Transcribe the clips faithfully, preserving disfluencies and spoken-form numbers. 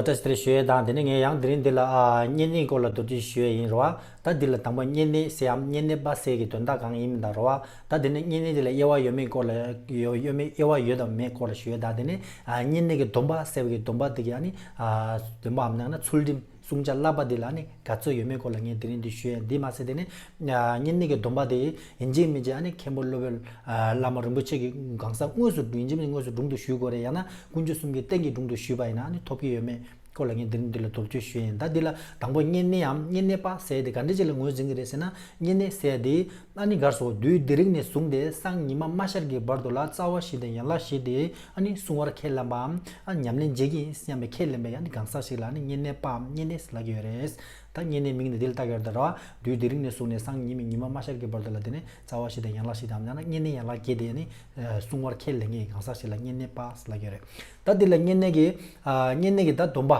བཀྲ་ཤིས་བདེ་ལེགས་ཞུ་ཡས་དང་། དེ་ནས་ངས་ཡང་དེ་རིང་འདི་ལ་ཨ་བསྙེན་གནས་སྐོར་ལ་མདོར་བསྡུས་ཞུ་ཡས་ཡིན་རོ། ད་འདི་ལ་དང་པོ་བསྙེན་གནས་ཟེར་ཡམ་བསྙེན་གནས་པ་ཟེར་གྱི་དོན་དག་གང་ཡིན་མིན་དང་རོ། ད་དེ་ནས་བསྙེན་གནས་འདི་ལ་དབྱེ་བ་ཡོད་མེད་སྐོར་ལ་ཡོད་ཡོད་མེད་དབྱེ་བ་ཡོད་དང་མེད་སྐོར་ལ་ཞུ་ཡས་དང་། དེ་ནས་ཨ་བསྙེན་གནས་ཀྱི་སྡོམ་པ་ཟེར་བའི་གི་སྡོམ་པ་འདི་གི་ཨ་ནི་ཨ་སྡོམ་པའམ་ཡང་ན་ཚུལ་ཁྲིམས་བསྲུང་བྱ་བསླབ་པ་འདི་ལ་ཨ་ནི་ག་ཚོད་ཡོད་མེད་སྐོར་ལ་ངས་དེ་རིང་འདི་ཞུ་ཡས། འདི་མ་ཟད་དེ་ནས་ཨ་བསྙེན་གནས་ཀྱི་སྡོམ་པ་འདི་ཡིན་གཅིག་མིན་གཅིག་ཨ་ནི་མཁན་པོ་སློབ་དཔོན་ཨ་བླ་མ་རིན་པོ་ཆེ་གི་གང་ཟག་དངོས་སུ་ཡིན་གཅིག་མིན་དངོས་སུ་དྲུང་དུ་ཞུ་དགོས་རེད། ཡང་ན་དཀོན་མཆོག་གསུམ་གྱི་རྟེན་གྱི་དྲུང་དུ་ཞུས་པ་ཡིན་ན་ཨ་ནི་ཐོབ་ཀྱི་ཡོད་མེད་སྐོར་ལ་ངས་འདི་རིང་འདི་ལ་མདོར་བསྡུས་ཞུ་ཡིན། ད་འདི་ལ་དང་པོ་བསྙེན་གནས་འམ་བསྙེན་གནས་པ་ཟེར་དེ་ག་འདྲ་ཅིག་ལ་ངོས་འཛིན་གྱི་རེད་ཟེར་ན། བསྙེན་གནས་ཟེར་དེ་ཨ་ནི་གར་སོགས་དུས་དེ་རིང་ནས་བཟུང་སྟེ་སང་ཉི་མ་མ་ཤར་གྱི་བར་དུ་ལ་རྩ་བ་བཞི་དང་ཡན་ལག་བཞི་དེ་ཨ་ནི་བསྲུང་བར་ཁས་ལེན་པའམ་ཨ་ཉམས་ལེན་བྱེད་ཀྱི་ཡིན་སྙམ་པའི་ཁས་ལེན་པའི་ཨ་ནི་གང་ཟག་ཞིག་ལ་ཨ་ནི་བསྙེན་གནས་པའམ་བསྙེན་གནས་ལབ་ཀྱི་ཡོད་རེད། ད་བསྙེན་གནས་མིང་འདི་འདི་ལ་བཏགས་ཡོད་རེད་ད་རོ། དུས་དེ་རིང་ནས་བཟུང་ནས་སང་ཉིན་མི་ཉི་མ་མ་ཤར་གྱི་བར་དུ་ལ་དེ་ནས་རྩ་བ་བཞི་དང་ཡན་ལག་བཞི་དང་ཡང་ན་བསྙེན་གནས་ཡན་ལག་བརྒྱད་དེ་ནི་ཨ་བསྲུང་བར་ཁས་ལེན་མཁན་གྱི་གང་ཟག་ཞིག་ལ་བསྙེན་གནས་པ་ལབ་ཀྱི་ཡོད་རེད། ད་འདི་ལ་བསྙེན་གནས་ཀྱི་ཨ་བསྙེན་གནས་ཀྱི་ད་སྡོམ་པ།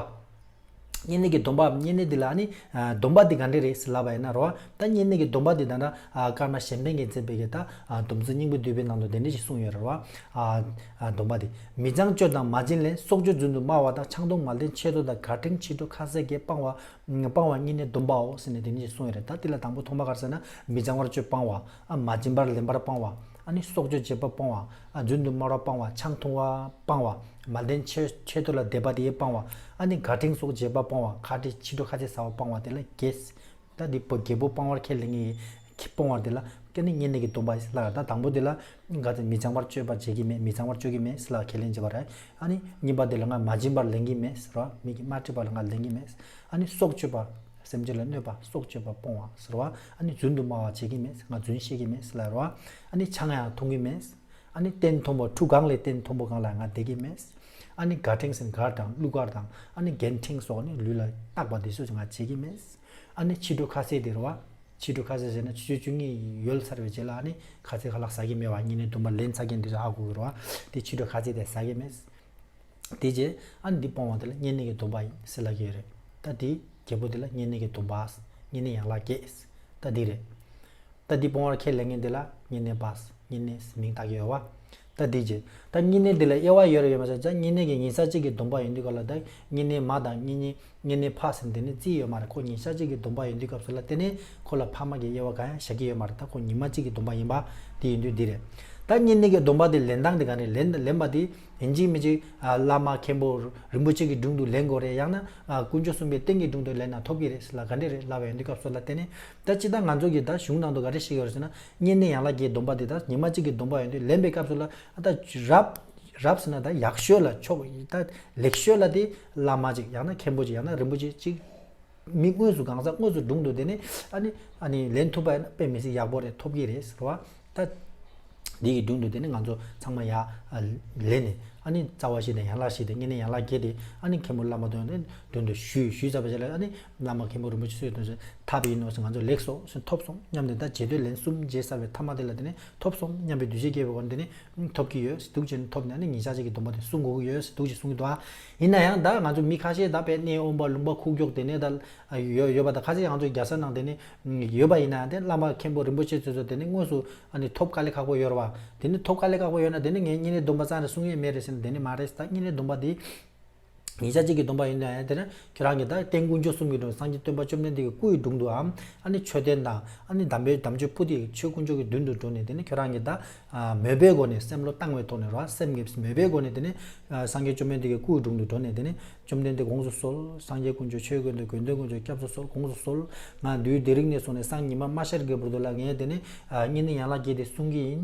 བསྙེན་གནས་ཀྱི་སྡོམ་པ་བསྙེན་གནས་འདི་ལ་ནི་ཨ་སྡོམ་པ་འདི་ག་འདྲ་རེད་ཟེར་ལབ་པ་ཡིན་ན་རོ། ད་བསྙེན་གནས་ཀྱི་སྡོམ་པ་འདི་ད་ལྟ་ཨ་ཀརྨ་གཞན་ཕན་གྱིས་མཛད་པའི་གི་ད་ཨ་སྡོམ་རྩིས་སྙིང་པོ་བསྡུས་པའི་ནང་དུ་དེ་འདྲ་ཞིག་གསུངས་ཡོད་རེད་རོ། ཨ་ཨ་སྡོམ་པ་འདི། མི་ཚངས་སྤྱོད་དང་མ་བྱིན་ལེན། སྲོག་གཅོད་རྫུན་དུ་སྨྲ་བ་དང་། ཆང་འཐུང་མ་ལྡན་ཆེ་མཐོང་དང་། དགའ་འཕྲེང་ཕྱི་དྲོ་ཁ་ཟས་བརྒྱད་སྤང་བ། སྤང་བ་བསྙེན་གནས་སྡོམ་པའོ་ཟེར་ནས་དེ་འདྲ་ཞིག་གསུངས་ཡོད་རེད། ད་འདི་ལ་དང་པོ་ཐོག་མ་ག་རེ་ཟེར་ན་མི་ཚངས་པར་སྤྱོད་སྤང་བ། ཨ་མ་བྱིན་པར་ལེན་པར་སྤང་བ། ཨ་ནི་སྲོག་གཅོད་བྱེད་པ་སྤང་བ། ཨ་རྫུན་དུ་སྨྲ་བ་སྤང་བ། ཆང་འཐུང་བ་སྤང་བ། མ་ལྡན་ཆེ་ཆེ་མཐོང་ལ་དད་པ་དེ་སྤང་བ། ཨ་ནི་དགའ་འཕྲེང་སོགས་བྱེད་པ་སྤང་བ། དགའ་འཕྲེང་ཕྱི་དྲོ་ཁ་ཟས་ཟ་བ་སྤང་བ་དེ་ལ་བརྒྱད། ད་འདི་བོ་བརྒྱད་པོ་སྤང་བར་ཁས་ལེན་གྱི་སྤང་བ་དེ་ལ་ཀ་ནི་བསྙེན་གནས་ཀྱི་སྡོམ་པ་ལ། ད་དང་པོ་དེ་ལ་ག་ཚོད་མི་ཚངས་པར་སྤྱོད་པར་བྱེད་ཀྱི་མེད། མི་ཚངས་པར་སྤྱོད་ཀྱི་མེད་ལ་ཁས་ལེན་བྱེད་པ་རེད། ཨ་ནི་གཉིས་པ་དེ་ལ་ང་མ་བྱིན་པར་ལེན་གྱི་མེད་ཟེར་བ། མི་གིས་མ་སྤྲད་པ་ལ་ང་ལེན་གྱི་མེད། ཨ་ནི་སྲོག་གཅོད་པ། སེམས་ཅན་ལ་གནོད་པ་སྲོག་གཅོད་པ་སྤོང་བ་ཟེར་བ། ཨ་ནི་རྫུན་དུ་སྨྲ་བ་བྱེད་ཀྱི་མེད། ང་རྫུན་བཤད་ཀྱི་མེད་ཟེར་ལབ་རོ། ཨ་ནི་ཆང་ཡང་འཐུང་གི་མེད། ཨ་ནི་སྟན་མཐོན་པོ་ཁྲུ་གང་ལས་སྟན་མཐོན་པོ་གང་ལ་ང་བསྡད་ཀྱི་མེད། ཨ་ནི་དགའ་འཕྲེང་ཟེར་གར་དང་གླུ་གར་དང་ཨ་ནི་རྒྱན་འཕྲེང་སོགས་ནི་ལུས་ལ་བཏགས་པ་འདི་ཚོ་ང་བྱེད་ཀྱི་མེད། ཨ་ནི་ཕྱི་དྲོ་ཁ་ཟས་དེ་རེད་བ། ཕྱི་དྲོ་ཁ་ཟས་ཟེར་ན་ཆུ་ཚོད་བཅུ་གཉིས་ཡོལ་ཚར་བའི་རྗེས་ལ་ཨ་ནི་ཁ་ཟས་ཁ་ལག་ཟ་གི་མེད་བ། བསྙེན་གནས་སྡོམ་པ་ལེན་ཚར་མཁན་འདི་ཚོ་ཧ་གོ་གི་རེད་བ། དེ་ཕྱི་དྲོ་ཁ་ཟས་དེ་ཟ་གི་མེད། དེ་རྗེས་ཨ་ནི་འདི་སྤོང་བ་དེ་ལ་བསྙེན་གནས་ཀྱི་སྡོམ་པ་ཡིན་ཟེར་ལབ་ཀྱི་ཡོད་རེད། ད་དེ་བརྒྱད་པོ་དེ་ལ་བསྙེན་གནས་ཀྱི་སྡོམ་པ། བསྙེན་གནས་ཡན་ལག་བརྒྱད། ད་འདི་རེད། ད་འདི་སྤོང་བར་ཁས་ལེན་མཁན་དེ་ལ་བསྙེན་གནས་པ། བསྙེན་གནས་མིང་བཏགས་ཀྱི་ཡོད་བ། ད་འདི་རྗེས་ད་བསྙེན་གནས་དེ་ལ་དབྱེ་བ་ཡོད་རེད་ཡོད་མ་རེད་ཟེར་ན། བསྙེན་གནས་ཀྱི་ཉིན་གསང་གཅིག་གི་སྡོམ་པ་ཡོད་དུས་ག་ལ་ད་བསྙེན་གནས་མ་དང་བསྙེན་གནས་བསྙེན་གནས་ཕ་ཟེར་ནས་དེ་ནི་རྩིས་ཡོད་མ་རེད། ཁོ་ཉིན་ཞག་གཅིག་གི་སྡོམ་པ་ཡོད་དུས་སྐབས་སུ་ལ་དེ་ནས་ཁོ་ལ་ཕ་མ་གི་དབྱེ་བ་གང་ཡང་བཞག་གི་ཡོད་མ་རེད། ད་ཁོ་ཉི་མ་གཅིག་གི་སྡོམ་པ་ཡིན་པ་དེ་ཡིན་དུས་འདི་རེད། ད་བསྙེན་གནས་ཀྱི་སྡོམ་པ་དེ་ལེན་སྟངས་དེ་ག་རེ་ལེན་ལེན་པ་དེ་ཡིན་གཅིག་མིན་གཅིག་ཨ་བླ་མ་མཁན་པོ་རིན་པོ་ཆེ་གི་དྲུང་དུ་ལེན་དགོས་རེད། ཡང་ན་ཨ་དཀོན་མཆོག་གསུམ་པའི་རྟེན་གྱི་དྲུང་དུ་ལེན་ན་ཐོབ་ཀྱི་རེད་ཟེར་ལ་ག་འདྲས་རེད་ལབ་པ་ཡིན་དུས་སྐབས་སུ་ལ་དེ་ནས་ད་སྤྱིར་བཏང་ང་ཚོ་གི་ད་གཞུང་ནང་དུ་ག་རེ་བཤད་ཀྱི་ཡོད་རེད་ཟེར་ན། བསྙེན་གནས་ཡན་ལག་བརྒྱད་སྡོམ་པ་དེ་ད་ཉི་མ་གཅིག་གི་སྡོམ་པ་ཡོད་དུས་ལེན་པའི་སྐབས་སུ་ལ་ད་རབ་རབ་ཟེར་ན་ད་ཡག་ཤོས་ལ་ཆོག་ད་ལེགས་ཤོས་ལ་དེ་བླ་མ་ཅིག་ཡང་ན་མཁན་པོ་ཅིག་ཡང་ན་རིན་པོ་ཆེ་ཅིག་མི་དངོས་སུ་གང་ཟག་དངོས་སུ་དྲུང་དུ་དེ་ནས་ཨ་ནི་ཨ་ནི་ལེན་ཐུབ་པ་ཡིན་ན་དཔེ་མི་སྲིད་ཡག་པོ་རེད། ཐོབ་ཀྱི་རེད་ཟེར་བ། ད་འདི་གི་དྲུང་དུ་དེ་ནས་ང་ཚོ་ཚང་མ་ཡར་ལེན་ནས་ཨ་ནི་རྩ་བ་བཞི་དང་ཡན་ལག་བཞི་དང་བསྙེན་གནས་ཡན་ལག་བརྒྱད་དེ་ཨ་ནི་མཁན་པོ་བླ་མ་དང་དྲུང་དུ་ཞུས་ཞུས་ཚར་བའི་རྗེས་ལ་ཨ་ནི་བླ་མ་མཁན་པོ་རིན་པོ་ཆེ་ཚོས་དོན་ཚོད་ཐབས་ཡིན་ནོ་ཟེར། ང་ཚོ་ལེགས་སོ་ཟེར་ཐོབ་སོང་སྙམ་ནས་ད་རྗེས་ཟློས་ལན་གསུམ་བྱས་ཚར་བའི་ཐ་མ་དེ་ལ་དེ་ནས་ཐོབ་སོང་སྙམ་པའི་འདུ་ཤེས་སྐྱེས་པའི་སྒོ་ནས་དེ་ནས་ཐོབ་ཀྱི་ཡོད་འདུག་ཅེས་ཐོབ་ནས་ཨ་ནི་ཉིན་ཞག་གཅིག་གི་སྡོམ་པ་དེ་སྲུང་དགོས་ཀྱི་ཡོད་འདུག་ཅེས་གསུང་གི་འདུག་ཨ། ཡིན་ན་ཡང་ད་ང་ཚོ་མི་ཁ་ཤས་ད་དཔེ་གནས་དབེན་པ་ལུང་པ་ཁུག་ཀྱོག་དེ་ནས་ད་ཡོད་ཡོད་པ་ད་ཁ་ཤས་ང་ཚོ་རྒྱལ་ས་ནང་དེ་ནས་ཡོད་པ་ཡིན་ན་ཡང་དེ་བླ་མ་མཁན་པོ་རིན་པོ་ཆེ་ཚོ་ཚོ་དེ་ནས་དངོས་སུ་ཨ་ནི་ཐོབ་དཀའ་ལས་ཁག་པོ་ཡོད་རེད་བ། དེ་ནས་ཐོབ་དཀའ་ལས་ཁག་པོ་ཡོད་ན་དེ་ནས་ངས་བསྙེན་གནས་སྡོམ་པ་རྩ་ནས་སྲུང་ཡས་མེད་རེད་ཟེར་ན་དེ་ནས་མ་རེད། ད་བསྙེན་གནས་སྡོམ་པ་དེ། ཉིན་ཞག་གཅིག་གི་སྡོམ་པ་ཡིན་ན་ཡང་དེ་ནི་ཁྱོད་རང་གིས་ད་རྟེན་དཀོན་མཆོག་གསུམ་གྱི་དྲུང་སངས་རྒྱས་སྟོན་པ་བཅོམ་ལྡན་འདས་ཀྱི་སྐུ་ཡི་དྲུང་དུའམ་ཨ་ནི་མཆོད་རྟེན་དང་ཨ་ནི་དམ་པའི་དམ་ཆོས་ཕུལ་ཏེ་ཆོས་དཀོན་མཆོག་གི་མདུན་དུ་འགྲོ་ནས་དེ་ནི་ཁྱོད་རང་གིས་ད་མོས་པའི་སྒོ་ནས་སེམས་བློ་བཏང་བའི་ཐོག་ནས་རོ། སེམས་ཀྱི་མོས་པའི་སྒོ་ནས་དེ་ནི་སངས་རྒྱས་བཅོམ་ལྡན་འདས་ཀྱི་སྐུ་ཡི་དྲུང་དུ་འགྲོ་ནས་དེ་ནི་བཅོམ་ལྡན་འདས་དགོངས་སུ་གསོལ། སངས་རྒྱས་དཀོན་མཆོག་ཆོས་ཀུན་ཏུ་དགེ་འདུན་དཀོན་མཆོག་སྐྱབས་སུ་གསོལ། དགོངས་སུ་གསོལ། ང་དུས་དེ་རིང་ནས་བཟུང་ནས་སང་ཉི་མ་མ་ཤར་གྱི་བར་དུ་ལ་ངས་དེ་ནི་བསྙེན་གནས་ཡན་ལག་བརྒྱད་དེ་སྲུང་གི་ཡིན་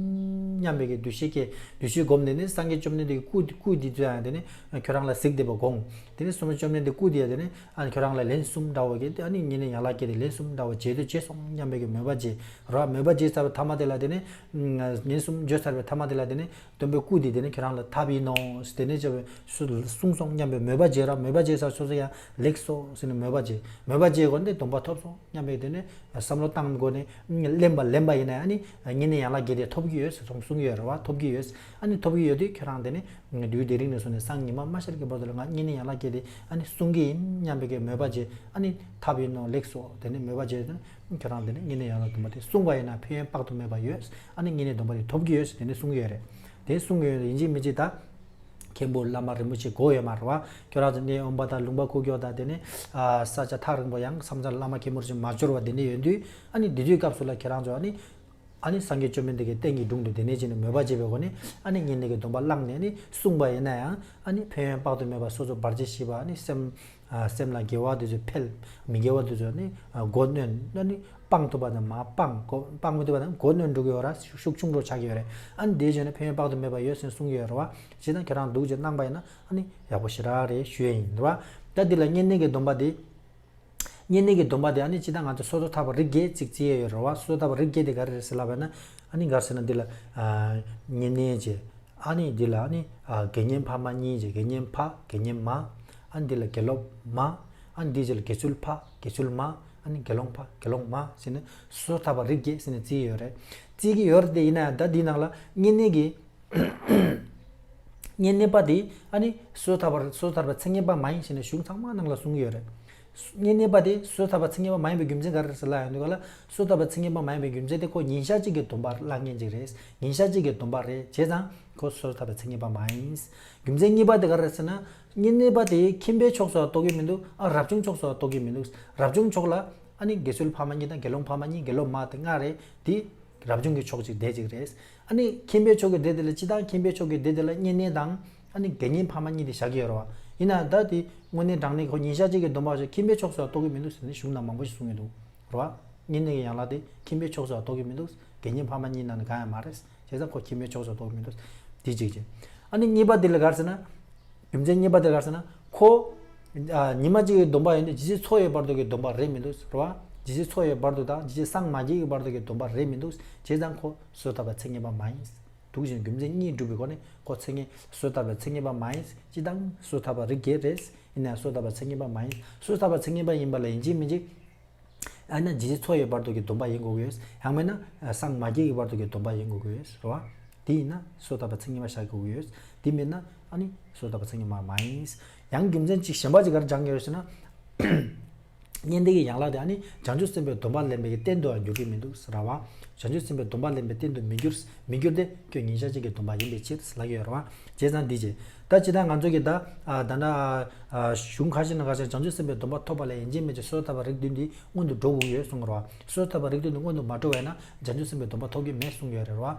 སྙམ་པའི་གི་འདུ་ཤེས་སྐྱེ། འདུ་ཤེས་བསྒོམས་ནས་ནི་སངས་རྒྱས་བཅོམ་ལྡན་འདས་ཀྱི་སྐུ་སྐུ་འདི་ཚོ་ཡང་དེ་ནི་ཁྱོད་རང་ལ་གཟིགས་བསྡད་པ་དགོངས། དེ་ནས་སངས་རྒྱས་བཅོམ་ལྡན་འདས་སྐུ་འདི་ཡང་དེ་ནས་ཨ་ནི་ཁྱོད་རང་ལ་ལན་གསུམ་འདྲ་བ་གི་ཨ་ནི་བསྙེན་གནས་ཡན་ལག་བརྒྱད་དེ་ལན་གསུམ་འདྲ་བ་རྗེས་ཟློས་བྱས་སོང་སྙམ་པའི་གི་མོས་པ་བྱས་ར། མོས་པ་བྱས་ཚར་བའི་ཐ་མ་དེ་ལ་དེ་ནས་ལན་གསུམ་བརྗོད་ཚར་བའི་ཐ་མ་དེ་ལ་དེ་ནས་སྟོན་པའི་སྐུ་འདི་དེ་ནས་ཁྱོད་རང་ལ་ཐབས་ཡིན་ནོ། དེ་ནས་བྱས་པའི་གསུངས་སོང་སྙམ་པའི་མོས་པ་བྱས་ར། མོས་པ་བྱས་ཚར་སོ་སོ་ཡང་ལེགས་སོ་ཟེར་ནས་མོས་པ་བྱས། མོས་པ་བྱས་སྒོ་ནས་སྡོམ་པ་ཐོབ་སོང་སྙམ་པའི་དེ་ནས་བསམ་བློ་བཏང་སྒོ་ནས་ལེན་པ་ལེན་པ་ཡིན་ན་ཨ་ནི་བསྙེན་གནས་ཡན་ལག་བརྒྱད་དེ་ཐོབ་ཀྱི་ཡོད་ཟེར་གསུངས་གསུང་གི་ཡོད་རེད་བ། ཐོབ་ཀྱི་ཡོད། ཨ་ནི་ཐོབ་ཀྱི་ཡོད་དུས་ཁྱོད་རང་དེ་ནི་དུས་དེ་རིང་ནས་བཟུང་ནས་སང་ཉི་མ་མ་ཤར་གྱི་བར་དུ་ལ་ང་བསྙེན་གནས་ཡན་ལག་བརྒྱད་དེ་ཨ་ནི་སྲུང་གི་ཡིན་སྙམ་པའི་གི་མོས་པ་བྱས། ཨ་ནི་ཐབས་ཡིན་ནོ་ལེགས་སོ་དེ་ནི་མོས་པ་བྱས་ཏེ་ཁྱོད་རང་དེ་ནི་བསྙེན་གནས་ཡན་ལག་སྡོམ་པ་དེ་སྲུང་བ་ཡིན་ན་ཕན་ཡོན་དཔག་ཏུ་མེད་པ་ཡོད། ཨ་ནི་བསྙེན་གནས་སྡོམ་པ་དེ་ཐོབ་ཀྱི་ཡོད་ཟེར་དེ་ནི་གསུང་གི་ཡོད་རེད། དེ་གསུང་གི་ཡོད་རེད། ཡིན་གཅིག་མིན་གཅིག་ད། མཁན་པོ་བླ་མ་རིན་པོ་ཆེ་དགོས་ཡོད་མ་རེད་བ། ཁྱོད་རང་ཚོ་གནས་དབེན་པ་དང་ལུང་པ་ཁུག་ཀྱོག་དང་དེ་ནས་ས་ཆ་ཐག་རིང་པོ་ཡང་མཚམས་མཚམས་བླ་མ་མཁན་པོ་ཞིག་མ་འབྱོར་བ་དེ་འདྲ་ཡོད་དུས། ཨ་ནི་དེ་དུས་སྐབས་སུ་ལ་ཁྱེད་རང་ཚོ་ཨ་ནི། ཨ་ནི་སངས་རྒྱས་བཅོམ་ལྡན་འདས་ཀྱི་རྟེན་གྱི་དྲུང་དུ་དེ་ནས་བྱས་ནས་མོས་པ་བྱེད་པའི་སྒོ་ནས། ཨ་ནི་བསྙེན་གནས་ཀྱི་སྡོམ་པ་བླངས་ནས་ནི་གསུངས་པ་ཡིན་ན་ཡང་། ཨ་ནི་ཕན་ཡོན་དཔག་ཏུ་མེད་པ་སོ་སོ་བར་ཆད་ཞི་བ། ཨ་ནི་སེམས། ཨ་སེམས་ལ་དགེ་བ་དེ་ཚོ་འཕེལ། མི་དགེ་བ་དེ་ཚོ་ནི་མགོ་གནོན། ཨ་ནི་སྤང་ཐུབ་པ་དང་མ་སྤང་། མགོ་སྤང་མི་ཐུབ་པ་དང་མགོ་གནོན་འགྲོ་གི་ཡོད་ར། ཤུགས་ཆུང་འགྲོ་ཆགས་ཀྱི་ཡོད་རེད། ཨ་ནི་དེ་བྱས་ནས་ཕན་ཡོན་དཔག་ཏུ་མེད་པ་ཡོད་ཟེར་གསུང་གི་ཡོད་རེད་བ། བྱས་ཙང་ཁྱེད་རང་འདུག་ཅེས་གནང་པ་ཡིན་ན། ཨ་ནི་ཡག་པོ་ཞེ་དྲག་རེད་ཞུ་ཡས་ཡིན་རེད་བ། ད་འདི་ལ་བསྙེན་གནས་ཀྱི་སྡོམ་པ་དེ། བསྙེན་གནས་ཀྱི་སྡོམ་པ་དེ་ཨ་ནི་སྤྱིར་བཏང་ང་ཚོ་སོ་སོར་ཐར་པ་རིགས་བརྒྱད་ཅིག་བརྩི་ཡས་ཡོད་རེད་བ། སོ་སོར་ཐར་པ་རིགས་བརྒྱད་དེ་ག་རེ་རེད་ཟེར་ལབ་པ་ན། ཨ་ནི་ག་རེ་ཟེར་ན། འདི་ལ་ཨ་བསྙེན་གནས་བྱས། ཨ་ནི་འདི་ལ་ཨ་ནི་ཨ་དགེ་བསྙེན་ཕ་མ་གཉིས་བྱས། དགེ་བསྙེན་ཕ། དགེ་བསྙེན་མ། ཨ་ནི་འདི་ལ་དགེ་སློབ་མ། ཨ་ནི་འདི་བྱས་ལ་དགེ་ཚུལ་ཕ། དགེ་ཚུལ་མ། ཨ་ནི་དགེ་སློང་ཕ། དགེ་སློང་མ་ཟེར་ནས་སོ་སོར་ཐར་པ་རིགས་བརྒྱད་ཟེར་ནས་བརྩི་ཡས་ཡོད་རེད། བརྩི་གི་ཡོད་རེད་དེ། ཡིན་ན་ཡང་ད་འདིའི་ནང་ལ་བསྙེན་གནས་ཀྱི། བསྙེན་གནས་པ་དེ་ཨ་ནི་སོ་སོར་ཐར་པ། སོ་སོར་ཐར་པ་མཚན་ཉིད་པ་མ་ཡིན་ཞེས་ནས་གཞུང་ཚང་མ་ནང་ལ་གསུང་གི་ཡོད་རེད། བསྙེན་གནས་པ་དེ་སོ་སོར་ཐར་པ་མཚན་ཉིད་པ་མ་ཡིན་པའི་རྒྱུ་མཚན་ག་རེ་རེད་ཟེར་ལབ་ཡོང་དུས་ག་ལ། སོ་སོར་ཐར་པ་མཚན་ཉིད་པ་མ་ཡིན་པའི་རྒྱུ་མཚན་དེ་ཁོ་ཉིན་ཞག་གཅིག་གི་སྡོམ་པ་བླང་མཁན་ཅིག་རེད། ཉིན་ཞག་གཅིག་གི་སྡོམ་པ་རེད། བྱས་ཙང་ཁོ་སོ་སོར་ཐར་པ་མཚན་ཉིད་པ་མ་ཡིན། རྒྱུ་མཚན་གཉིས་པ་དེ་ག་རེ་རེད་ཟེར་ན། བསྙེན་གནས་པ་དེ་ཁྱིམ་པའི་ཕྱོགས་སུ་གཏོགས་ཀྱི་མི་འདུག་ཨ་རབ་བྱུང་ཕྱོགས་སུ་གཏོགས་ཀྱི་མི་འདུག་རབ་བྱུང་ཕྱོགས་ལ་ཨ་ནི་དགེ་ཚུལ་ཕ་མ་གཉིས་དང་། དགེ་སློང་ཕ་མ་གཉིས། དགེ་སློབ་མ་དེ་ལྔ་རེད། དེ་རབ་བྱུང་གི་ཕྱོགས་གཅིག་དེ་གཅིག་རེད། ཨ་ནི་ཁྱིམ་པའི་ཕྱོགས་ཀྱི་སྡེ་དེ་ལ། སྤྱིར་བཏང་ཁྱིམ་པའི་ཕྱོགས་ཀྱི་སྡེ་དེ་ལ་བསྙེན་གནས་དང་ཨ་ནི་དགེ་བསྙེན་ཕ་མ་གཉིས་དེ་བཞག་གི་ཡོད་རེད་བ། ཡིན་ན་ད་དེ་དངོས་གནས་དྲང་གནས་ཁོ་ཉིན་ཞག་གཅིག་གི་སྡོམ་པ་ཞིག་ཁྱིམ་པའི་ཕྱོགས་སུ་གཏོགས་ཀྱི་མི་འདུག་ཟེར་ནས་གཞུང་ནང་མང་པོ་ཞིག་གསུང་གི་འདུག་རེད་བ། བསྙེན་གནས་ཀྱི་ཡན་ལག་དེ་ཁྱིམ་པའི་ཕྱོགས་སུ་གཏོགས་ཀྱི་མི་འདུག་དགེ་བསྙེན་ཕ་མ་གཉིས་ནང་ནས་གང་ཡང་མ་རེད། བྱས་ཙང་ཁོ་ཁྱིམ་པའི་ཕྱོགས་སུ་གཏོགས་ཀྱི་མི་འདུག་དེ་གཅིག་བྱས། ཨ་ནི་གཉིས་པ་དེ་ལ་ག་རེ་ཟེར་ན། རྒྱུ་མཚན་གཉིས་པ་དེ་ག་རེ་ཟེར་ན། ཁོ། ཨ་ཉི་མ་གཅིག་གི་སྡོམ་པ་ཡིན་དུས་ཇི་སྲིད་འཚོ་ཡི་བར་དུ་གི་སྡོམ་པ་རེད་མི་འདུག་རེད་བ། ཇི་སྲིད་འཚོ་ཡི་བར་དུ་དང་། ཇི་སྲིད་སངས་མ་རྒྱས་ཀྱི་བར་དུ་གི་སྡོམ་པ་རེད་མི་འདུག་བྱས་ཙང་ཁོ་སོ་སོར་ཐར་པ་མཚན་ཉིད་པ་མ་ཡིན། འདུག་ཅེས་རྒྱུ་མཚན་གཉིས་སྒྲུབ་པའི་སྒོ་ནས་ཁོ་མཚན་ཉིད། སོ་སོར་ཐར་པ་མཚན་ཉིད་པ་མ་ཡིན། སྤྱིར་བཏང་སོ་སོར་ཐར་པ་རིགས་བརྒྱད་རེད། ཡིན་ན་ཡང་སོ་སོར་ཐར་པ་མཚན་ཉིད་པ་མ་ཡིན། སོ་སོར་ཐར་པ་མཚན་ཉིད་པ་ཡིན་པ་ལ་ཡིན་གཅིག་མིན་གཅིག་ཨ་ནི་ཇི་སྲིད་འཚོ་ཡི་བར་དུ་གི་སྡོམ་པ་ཡིན་དགོས་ཀྱི་ཡོད། ཡང་མིན་ན་སངས་མ་རྒྱས་ཀྱི་བར་དུ་གི་སྡོམ་པ་ཡིན་དགོས་ཀྱི་ཡོད་རེད་བ། དེ་ཡིན་ན་སོ་སོར་ཐར་པ་མཚན་ཉིད་པ་བཞག་དགོས་ཀྱི་ཡོད། དེ་མིན་ན་ཨ་ནི་སོ་སོར་ཐར་པ་མཚན་ཉིད་པ་མ་ཡིན། ཡང་རྒྱུ་མཚན་གཅིག་གཞན་པ་གཅིག་ག་རེ་སྦྱང་གི་ཡོད་ཟེར་ན། བསྙེན་གནས་ཀྱི་ཡན་ལག་དེ་ཨ་ནི་བྱང་ཆུབ་སེམས་དཔའི་སྡོམ་པ་ལེན་པའི་རྟེན་དུའང་འགྱུར་གྱི་མི་འདུག་ཟེར་བ། བྱང་ཆུབ་སེམས་དཔའི་སྡོམ་པ་ལེན་པའི་རྟེན་དུ་མི་འགྱུར། མི་འགྱུར་ཏེ་ཁྱོད་ཉིན་ཞག་གཅིག་གི་སྡོམ་པ་ཡིན་པའི་ཕྱིར་ལབ་ཀྱི་ཡོད་རེད་བ། བྱས་ཙང་འདི་བྱས། ད་ཇི་ལྟར་ང་ཚོ་གིས་ད་ཨ་ད་ལྟ་ཨ་གཞུང་ཁ་ཤས་ནང་ཁ་ཤས་བྱང་ཆུབ་སེམས་དཔའི་སྡོམ་པ་ཐོབ་པ་ལ་ཡིན་གཅིག་མིན་གཅིག་སོ་སོར་ཐར་པ་རིགས་བདུན་འདི་སྔོན་དུ་འགྲོ་དགོས་ཀྱི་ཡོད་གསུང་གི་རེད་བ། སོ་སོར་ཐར་པ་རིགས་བདུན་འདི་སྔོན་དུ་མ་འགྲོ་བས་ན་བྱང་ཆུབ་སེམས་དཔའི་སྡོམ་པ་ཐོབ་ཀྱི་མེད་གསུང་གི་ཡོད་རེད་བ།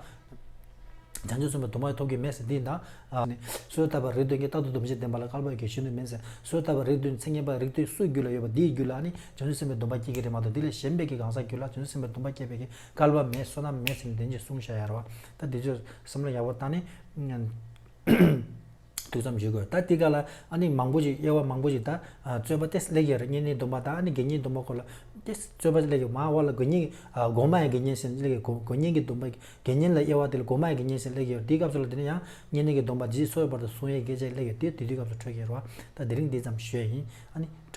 བྱང་ཆུབ་སེམས་དཔའི་སྡོམ་པ་ཐོབ་ཀྱི་མེད་ཟེར་འདི་ཡིན་ད། ཨ་ནི་སོ་སོར་ཐར་པ་རིགས་བདུན་གྱི་རྟག་ཏུ་སྡོམ་ཞིང་ལྡན་པ་ལ་བསྐལ་པ་ཡི་གེ་གཞོན་ནུ་མིན་ཟེར། སོ་སོར་ཐར་པ་རིགས་བདུན་མཚན་ཉིད་པ་རིགས་བདུན་སུའི་རྒྱུད་ལ་ཡོད་པ་དེའི་རྒྱུད་ལ་ཨ་ནི་བྱང་ཆུབ་སེམས་དཔའི་སྡོམ་པ་སྐྱེ་གི་རེད་མ་གཏོགས། དེ་ལས་གཞན་པའི་གི་གང་ཟག་རྒྱུད་ལ་བྱང་ཆུབ་སེམས་དཔའི་སྡོམ་པ་སྐྱེ་བའི་གི་བསྐལ་པ་མེད། བསོད་ནམས་མེད་ཟེར་ནས་དེ་འདྲ་གསུངས་བཞག་ཡོད་རེད་བ། ད་དེ་ཚོ་བསམ་བློ་ཡག་པོ་བཏང་ནས། ཐུགས་བསམ་བཞེས་དགོས། ད་དེ་ག་ལ་ཨ་ནི་མང་པོ་ཞིག་དབྱེ་བ་མང་པོ་ཞིག་ད་ཨ་རྩོད་པ་ཏོག་ཙམ་སླེབས་ཀྱི་རེད། བསྙེན་གནས་སྡོམ་པ་དང་ཨ་ནི་དགེ་བསྙེན་སྡོམ་པ་སྐོར་ལ་ཏོག་ཙམ་རྩོད་པ་སླེབས་ཀྱི། མར་འོག་ལ་དགེ་བསྙེན། ཨ་སྒོ་མ་ཡི་དགེ་བསྙེན་ཟེར་སླེབས་ཀྱི། སྒོ་སྒོ་བསྙེན་གྱི་སྡོམ་པ། དགེ་བསྙེན་ལ་དབྱེ་བ་དེ་ལ་སྒོ་མ་ཡི་དགེ་བསྙེན་ཟེར་སླེབས་ཀྱི་ཡོད། དེའི་སྐབས་སུ་ལ་དེ་ནས་ཡང་བསྙེན་གནས་ཀྱི་སྡོམ་པ་ཇི་སྲིད་འཚོ་ཡི་བར་དུ་བསྲུང་ཡས་དགེ་བྱས་སླེབས་ཀྱི་ཡོད། དེ་དེ་དུས་སྐབས་སུ་འཕྲོད་ཀྱི་རེད་བ། ད་དེ་རིང་འདི་ཙམ་ཞུ་ཡས་ཡིན། ཨ་ནི།